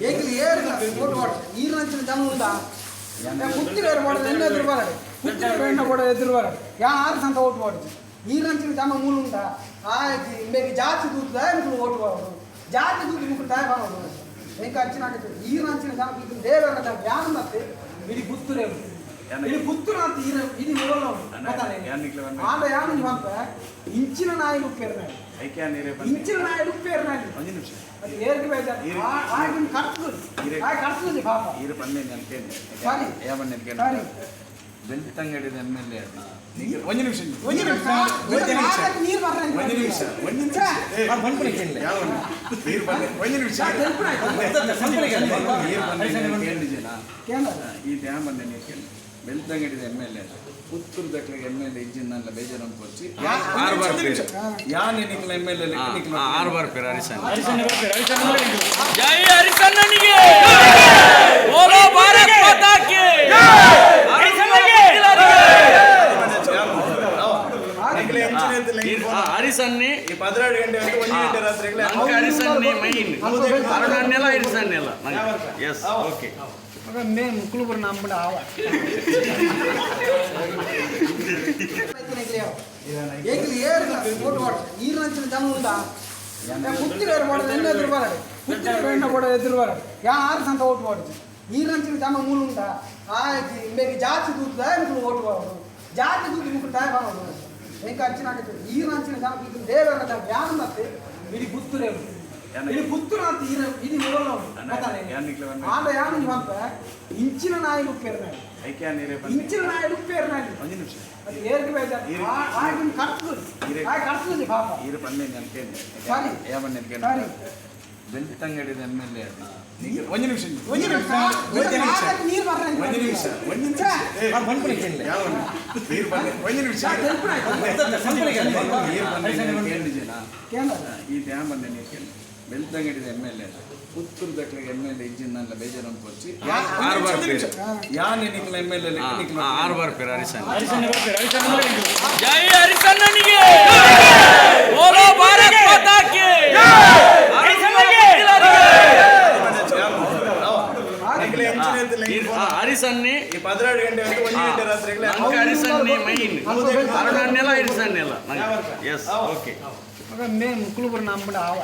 ಎಂಕ್ಲು ಏರ್ ಓಟು ಪಾಡ್ದು ಈರ್ನಂಚಿನ ಜನ ಉಂಡಾ? ಪುತ್ತಿರೇರು ಪಾಡ್ದು ಎನ್ನ ಎದುರು ಬರಡು, ಪುತ್ತಿರೇರು ಎಣ್ಣ ಪೋಡ ಎದುರು ಬರಡು. ಯಾರು ಸಂತ ಓಟು ಪಾಡ್ದು ಈರ್ನಂಚಿನ ಜನ ಮೂಲು ಉಂಡಾ? ಆಯ್ತು, ಇಂಬೆಗೆ ಜಾತಿ ತೂತುದ ಎಂಕ್ಲು ಓಟು ಪಾಡೋಡು. ಜಾತಿ ತೂತು ಮುಕ್ಕುಲು ದಾಯೆ ಪಾಡೋಡು? ಎಂಕ್ ಅಂಚಿನ ಈರ್ನಂಚಿನ ಜನ ದೇವರ ಜ್ಞಾನ ಮತ್ತೆ ಇಡೀ ಪುತ್ತೂರೇರು ಇಡೀ ಪುತ್ತೂರು ಅಂತ ಈರ ಇಡೀ ಓಲ ಆಂಡ ಯಾನು ಪನ್ಪೆ, ಇಂಚಿನ ನಾಯಿ ಉಪ್ಪೇರ್ನಾಯಿ, ಇಂಚಿನ ನಾಯಿ ಉಪ್ಪೇರ್ನಾಯಿ. ಒಂಜಿ ನಿಮಿಷ. ಅದು ಏರ್ಗೆ ಬೇಜಾರು ಆಗಿನ ಕರ್ತದೆ, ಆ ಕರ್ತದೆ ಪಾಪ. ಈರು ಪನ್ನೆ ನಾನು ಕೇಳಿ. ಸರಿ. ಯಾವ ಕೇಳಿ? ಸರಿ. ಬೆಳ್ತಂಗಡಿದ ಎಮ್ ಎಲ್ ಎ ಅದು. ಒಂಜಿ ನಿಮಿಷ, ಒಂಜಿ ನಿಮಿಷ, ಒಂಜಿ ನಿಮಿಷ. ನೀರು ಬರ್ರ. ಒಂಜಿ ನಿಮಿಷ, ಒಂಜಿ ನಿಮಿಷ. ಯಾವ ನೀರು ಬಂದೆ? ಒಂಜಿ ನಿಮಿಷ. ನೀರು ಬಂದೆ ಕೇಳಿದ್ದೀನಾ? ಕೇಂದ್ರ. ಈ ಡ್ಯಾಮ್ ಬಂದೆ ನೀರು ಕೇಳಿ. ಬೆಳ್ತಂಗಡಿದ ಎಮ್ ಎಲ್ ಎ, ಪುತ್ತೂರು ದಕ್ಲಿಗೆ ಎಮ್ ಎಲ್ ಎ ಇಜ್ಜಿನ ಬೇಜಾರು ಪೊಚ್ಚಿ. ಆರು ಬಾರ್ ಪೇರು. ಯಾನ್ ನಿಕ್ಲ ಎಮ್ ಎಲ್ ಎ? ಆರು ಬಾರ್ ಪೇರು ಹರಿಸಣ್ಣ. ಜೈ ಹರಿಸಣ್ಣನಿಗೆ! ಬೋಲೋ ಭಾರತ್ ಮಾತಾ ಕಿ! ಹರಿಸನ್ನಿ. ಈ 12 ಗಂಟೆ ಹೊತ್ತು, 1 ಗಂಟೆ ರಾತ್ರಿ. ನಂಗೆ ಹರಿಸನ್ನಿ ಮೈನ್. ಅರುಣನ್ನೆಲ್ಲ ಹರಿಸನ್ನೆಲ್ಲ. Yes, okay. ಮೇ ಮುಕ್ಕುಲು ನಂಬಡ ಆವ. ಎಂಕ್ಲು ಏರ್ ಓಟು ಪಾಡ್ದು ಈರ್ನಂಚಿನ ಜನ ಉಂಡಾ? ಪುತ್ತಿರೇರು ಪಾಡ್ದು ಎನ್ನ ಎದುರು ಬರಡು, ಪುತ್ತಿರೇರು ಎಣ್ಣ ಪೋಡ ಎದುರು ಬರಡು. ಯಾರು ಸಂತ ಓಟು ಪಾಡ್ದು ಈರ್ನಂಚಿನ ಜನ ಮೂಲು ಉಂಡಾ? ಆಯ್ತು, ಇಂಬೆಗೆ ಜಾತಿ ತೂತುದ ಎಂಕ್ಲು ಓಟು ಪಾಡೋಡು. ಜಾತಿ ತೂತು ಮುಕ್ಕುಲು ದಾಯೆ ಪಾಡೋಡು? ಎಂಕ್ ಅಂಚಿನ ಈರ್ನಂಚಿನ ಜನ ದೇವರ ಜ್ಞಾನ ಮತ್ತೆ ಇಡೀ ಪುತ್ತೂರೇರು ಇಡೀ ಪುತ್ತೂರು ಅಂತ ಈರ ಇಡೀ ಓಲ ಆಂಡ ಯಾನು ಪನ್ಪೆ, ಇಂಚಿನ ನಾಯಿ ಉಪ್ಪೇರ್ನಾಯಿ, ಇಂಚಿನ ನಾಯಿ ಉಪ್ಪೇರ್ನಾಯಿ. ಒಂಜಿ ನಿಮಿಷ. ಅದು ಏರ್ಗೆ ಬೇಜಾರು ಆಗಿನ ಕರ್ತದೆ, ಆ ಕರ್ತದೆ ಪಾಪ. ಈರು ಪನ್ನೆ ನಾನು ಕೇಳಿ. ಸರಿ. ಯಾವ ಕೇಳಿ? ಸರಿ. ಬೆಳ್ತಂಗಡಿದ ಎಮ್ ಎಲ್ ಎ ಅದು. ಒಂಜಿ ನಿಮಿಷ, ಒಂಜಿ ನಿಮಿಷ, ಒಂಜಿ ನಿಮಿಷ. ನೀರು ಬರ್ರ. ಒಂಜಿ ನಿಮಿಷ, ಒಂಜಿ ನಿಮಿಷ. ಯಾವ ನೀರು ಬಂದೆ? ಒಂಜಿ ನಿಮಿಷ. ನೀರು ಬಂದೆ ಕೇಳಿದ್ದೀನಾ? ಕೇಂದ್ರ. ಈ ಡ್ಯಾಮ್ ಬಂದೆ ನೀರು ಕೇಳಿ. ಬೆಳ್ತಂಗಡಿದ ಎಮ್ ಎಲ್ ಎ, ಪುತ್ತೂರು ದಕ್ಲಿಗೆ ಎಮ್ ಎಲ್ ಎ ಇಜ್ಜಿನ ಬೇಜಾರು ಪೊಚ್ಚಿ. ಆರು ಬಾರ್ ಪೇರು. ಯಾನ್ ನಿಕ್ಲ ಎಮ್ ಎಲ್ ಎ? ಆರು ಬಾರ್ ಪೇರು ಹರಿಸಣ್ಣ. ಜೈ ಹರಿಸಣ್ಣನಿಗೆ! ಬೋಲೋ ಭಾರತ್ ಮಾತಾ ಕಿ! ಹರಿಸನ್ನಿ. ಈ 12 ಗಂಟೆ ಹೊತ್ತು, 1 ಗಂಟೆ ರಾತ್ರಿ. ನಂಗೆ ಹರಿಸನ್ನಿ ಮೈನ್. ಅರುಣನ್ನೆಲ್ಲ ಹರಿಸನ್ನೆಲ್ಲ. Yes, okay. ಮೇ ಮುಕ್ಕುಲು ನಂಬಡ ಆವ.